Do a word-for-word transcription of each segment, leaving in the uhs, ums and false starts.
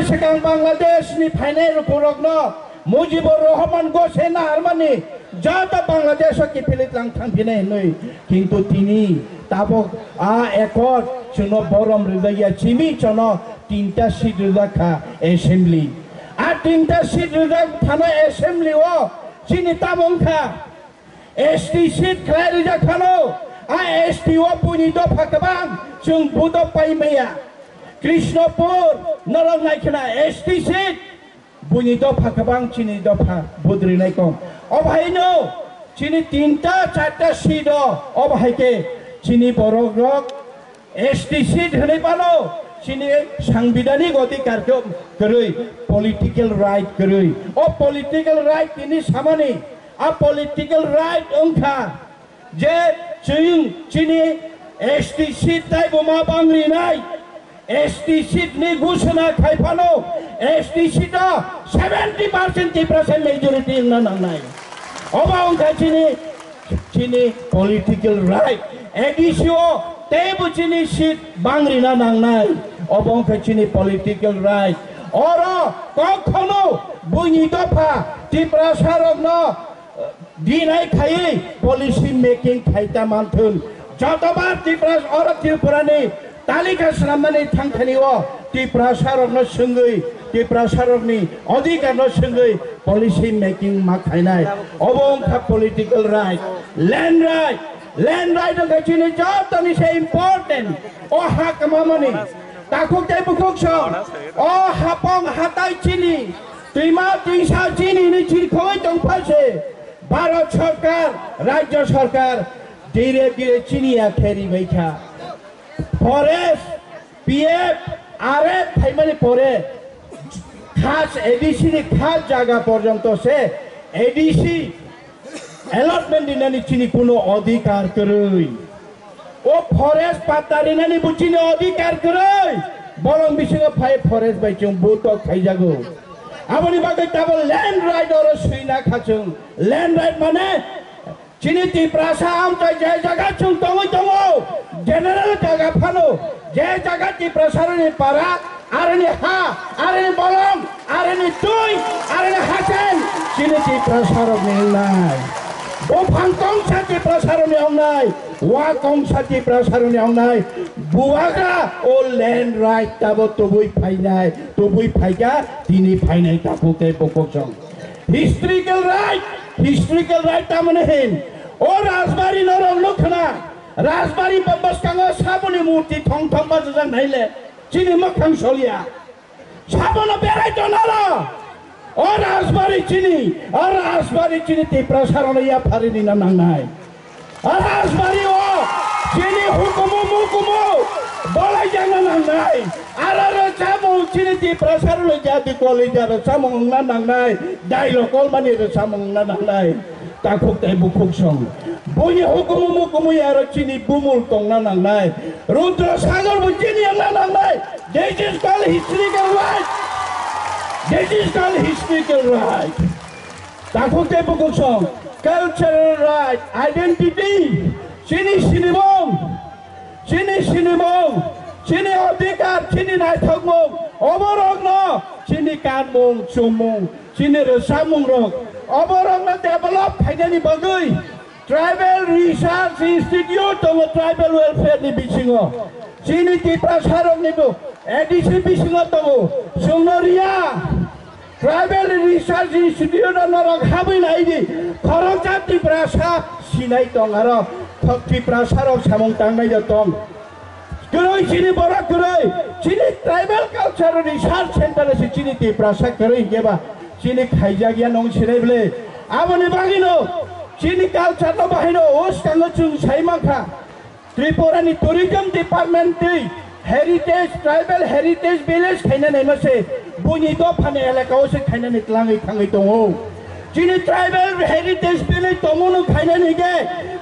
Swkang Bangladesh ni phainai rukhukrokno Mujibur Rahman gose naharmani joto Bangladesh o kiphilwi tlang thangphinai hinwi. Kintu tini tabok a accord chwngno borom rwjakya, chini chono tinta seat rwjak kha assembly. A tinta seat rwjak thana assembly o chini tamo wngkha S T seat khlai rijak phano, a S T o buini dopha kwbang chwng budok pai maya. Krishnapur norok naikhwna S T seat, buini dopha kwbang chini dopha budrinai kong. Obo haino chini tinta charta seat o, obo hai khe chini borok rok S T seat hwnwi phano chini sangbidhanik odhikar khe kwrwi, political right kwrwi. O political right tini samani, a political right wngkha je chwng chini S T seat taibo ma bangrinai, S T seat ni gusuna khai phano S T seat o seventy percent Tiprasa majority wngna nangnai. Obo wngkha chini chini political right. A D C o teibo chini seat bangrina nangnai. Obo wngkha chini political right. Oro kokhono buini dopha Tiprasa rokno dinai khaiwi policy making khaita manthun. Jotobar Tiprasa oro Tripura ni talika swnamnani thangthani o Tiprasa rokno swngwi, Tiprasa rokni odhikar no swngwi policy making ma khainai. Obo wngkha political right, land right. Land right wngkha chini jotoni se important. O ha kwmamani takhuk tei bukhuk song, o hapong hatai chini, twima twisa chini ni chirkhogwi tongpha se. Bharat Sarkar, Rajya Sarkar dire dire chini ya kheri bai kha. Forest, P F, R F phaimani pore khas A D C ni khas jaga porjonto se A D C allotment dinani chini kuno odhikar kwrwi. O forest patta rinani bo chini odhikar kwrwi. Bolong bisingo phai forest bai chwng butok khaijago. Aboni bagwi tabok land right oro swina kha chwng. Land right mane chini Tiprasa amchai je jaga chwng tongwi tongo, general jaga phano, je jaga Tiprasarokni para, aroni ha, aroni bolong, aroni twi, aroni hasen, chini Tiprasarokni wngnai. Buphang kongsa Tiprasarokni wngnai, wa kongsa Tiprasarokni wngnai. Bubagra o land right tabo tubui phainai, tubui phaikha, tini phainai takhuk tei bukhuk song. Historical right, historical right tamani hin. O Rajbari norok nukhna, Rajbari bwskango saboni murti thong thong bachajak naile, chini mwkhang solia. Sabono berai tonaro. O Rajbari chini, o Rajbari chini Tiprasa rokno yapharini na nangnai. Rajbari o chini hukumu mukumu bolai jana nangnai. Aro rwchapmung chini Tiprasa rwchapmung jadi koli ja rwchapmung wngna nangnai. Dai lokol mani rwchapmung wngna nangnai. Takhuk tei bukhuk song. Buini hukumu mukumu aro chini bumul tongna nangnai. Rudra Sagar bo chini wngna nangnai. This is called historical right. This is called historical right. Takhuk tei bukhuk song, cultural right, identity, chini sinimung, chini sinimung, chini odhikar, chini naithokmung, oborokno chini kanmung, chumung, chini rwchapmungrok, oborokno develop khainani bagwi Tribal Research Institute tongo, tribal welfare ni bisingo. Chini Tiprasarokni bo A D C bisingo tongo, chwngno riya. Tribal Research Institute o norok habwi nai di, khoroksa Tiprasa sinai tong aro, Tiprasa rok samung tangnai da tong. Kwrwi chini borok kwrwi, chini Tribal Culture Research Center se chini Tiprasa kwrwi hinkhe ba chini khaijak ya nung sinai bwle. Aboni bagwino chini culture no bahai no o swkango chwng sai mankha. Tripura ni Tourism Department twi Heritage, Tribal Heritage Village khaina naima se buini dophani elaka o se khainani tlangwi thangwi tongo. Chini Tribal Heritage Village tongmano khainani khe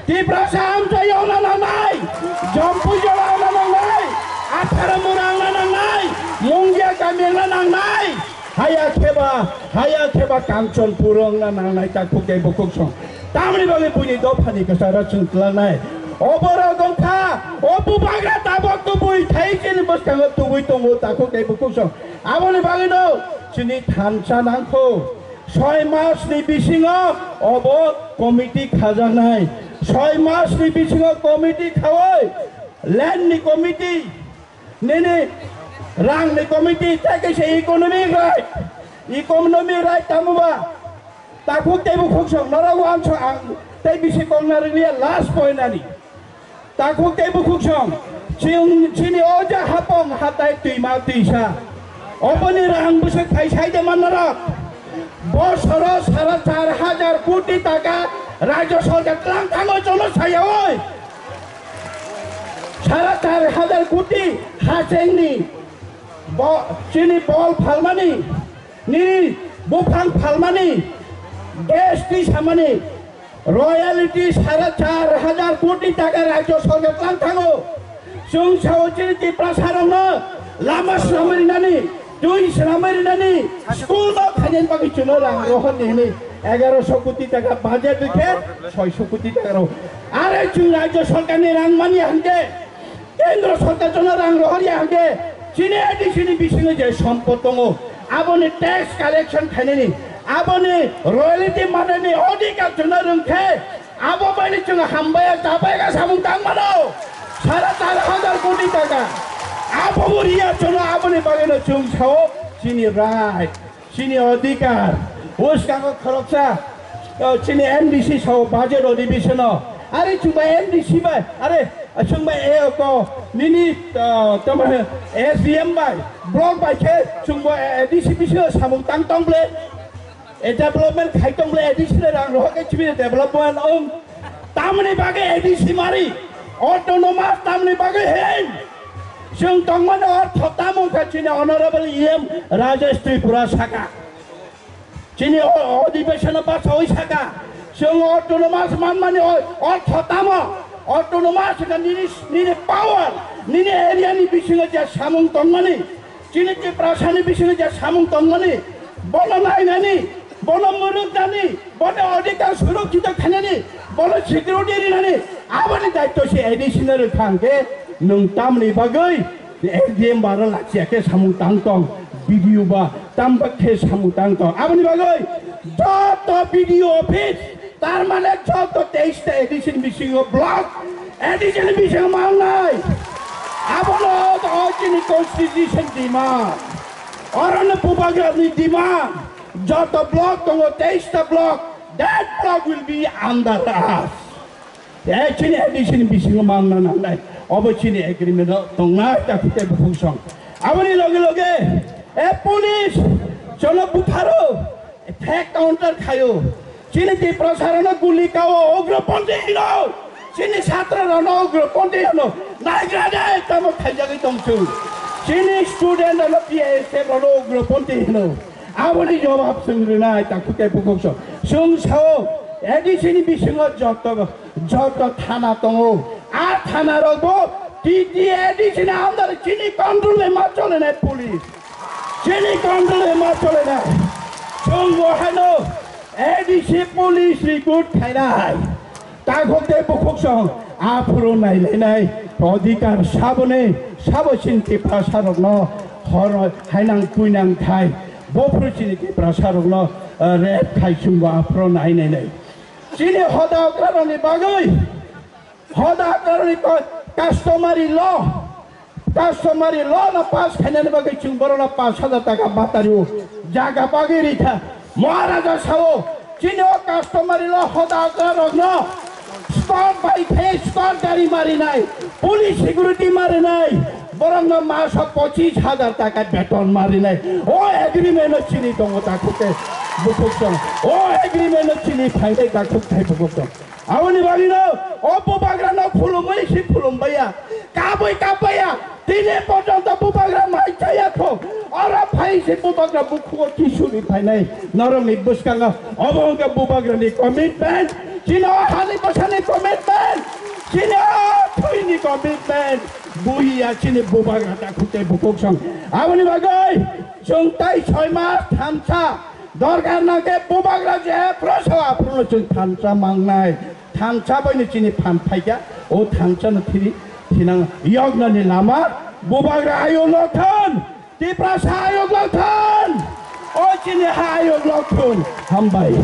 Tiprasa amchai wngna nangnai, Jampuijala wngna nangnai, Atharamura wngna nangnai, Mungia kami wngna nangnai. Haya kheba, haya kheba Kanchanpur wngna nangnai takhuk tei bukhuk song. Tamni bagwi buini dophani kwcharo chwng tlangnai. Oborok wngkha, o bubagra tabok tubui thai chini bwskango tubui tongo takhuk tei bukhuk song. Aboni bagwino chini thansa nangkho. Soi mas ni bisingo obo committee khajaknai. Soi mas ni bisingo committee khawi land ni committee, nini rang ni committee, tei kaisa economic right. Economic right tamo ba? Takhuk tei bukhuksong norok wansong ang tei bisi kongna rwliya last point ani. Takhuk tei bukhuksong, chini, chini o ja hapong hatai twima twisa. Oboni rang bwswk phai sai de man norok. Bosoro sara char hajar koti taka rajyo sorkar tlang thango jono sayaoi. Sara char hajar koti hachengni bo, chini bol phalmani, nini buphang phalmani, gas twi samani, royalty sara char hajar koti taka rajyo sorkar tlang thango. Chwng sao chini Tiprasa rokno lama swnamwi rinani, twi swnamwi rinani, school no khainani bagwi chwngno rang rohorni hwnwi egaroso koti taka budget rikhe soiso koti taka rw. Are chwng rajyo sorkarni rang mani hwnkhe Kendro sorkar jono rang rohorya hwnkhe chini A D C ni bisingo je sompot tongo, aboni tax collection khainani, aboni royalty manani odhikar jono rwngkhe abo baini chwng hambaya jabaya samung tang mano. Sara char hajar koti taka abo bo riya jono, aboni bagwino chwng sao chini right. Chini odhikar, bwskango khoroksa, o, chini M D C sao budget odhibishono. Are chwngba M D C bai, are, chwngba e ko, nini, o, tamo S D M bai, block bai khe chwngbo A D C bisingo samung tang tong ble, e development khai tong ble, A D C le rang rohor khe chini development ong. Tamni bagwi A D C mari, autonomous tamni bagwi hin. Chwng tongmani ortho tamo kha chini Honorable E M Rajesh Tripura saka. Chini o, o adhibeshon basawi saka. Chwng autonomous manmani o, ortho tamo. Autonomous kha nini, nini power, nini area ni bisingo je samung tongmani. Chini Tiprasani bisingo je samung tongmani, bono nainani, bono mwrwknani, bono odhikar surokkito khainani, bono security rinani, aboni daityo se A D C no rwkha hwnkhe nwng tamni bagwi S D M baro lachiya khe samung tang tong, B D O ba tamba khe samung tang tong. Aboni bagwi joto B D O office, tar mane joto teis ta A D C ni bisingo block, A D C ni bisingo mangnai. Abono o chini constitution demand. Orono bubagrani demand. Joto block tongo, teis ta block. That block will be under us. E chini A D C ni bisingo mangna nangnai. Obo chini agreement o tongnai, takhuk tei bukhuk song. Aboni loge loge, e police, jono bupharo, fake counter khayo. Chini Tiprasa rano guli kao, ugroponthi hino. Chini chhatra rano ugroponthi hino. Naigra de tamo khaijagwi tongsu. Chini student rano P I S F rano ugroponthi hino. Aboni jawab chwng rwnai, takhuk tei bukhuk song. Chwng sao, A D C ni bisingo joto, joto thana tongo. A thana rokbo T T A D C ni under chini control bai ma cholenai police. Chini control bai ma cholenai. Chwng bo haino A D C police recruit khainai. Takhuk tei bukhuk song aphuru nailainai odhikar saboni sabo chini Tiprasa rokno hor hainang puinang khai bophuru chini Tiprasa rokno, eh, rape khai chwngbo aphuru nainainai. Chini hoda okrarokni bagwi, hoda okrarokni co-, customary law, customary law no pass khainani bagwi chwng borokno pash hajar taka batario jaga bagwi rikha. Maharaja sao, chini o customary law hoda okrarokno scout bai khe scout gari marinai, police security marinai, borokno maso pochis hajar taka beton marinai. O agreement no chini tongo, takhuk tei bukhuk song. O agreement no chini phainai, takhuk tei bukhuk song. Aboni bagwino o bubagrano khulumwi si khulumbaiya, kabwi kabbaiya, tini porjonto bubagra mai chaya kho. Oro phai si bubagra bukhugo kisuri phainai norokni bwskango. Obo wngkha bubagrani commitment, chini o hani bwsani commitment, chini o thwini commitment. Buhiya chini bubagra takhuk tei bukhuk song. Aboni bagwi chwng tai soi mas thansa Dorkar nangkhe bubagra je prosa aphuru chwng thansa mangnai. Thansa baino chini phan phaikha, o thansa no thiri thinang yoknani lama bubagra ayo lothan. Tiprasa ayok lokthon. O chini ha ayok lokthon. Hambai.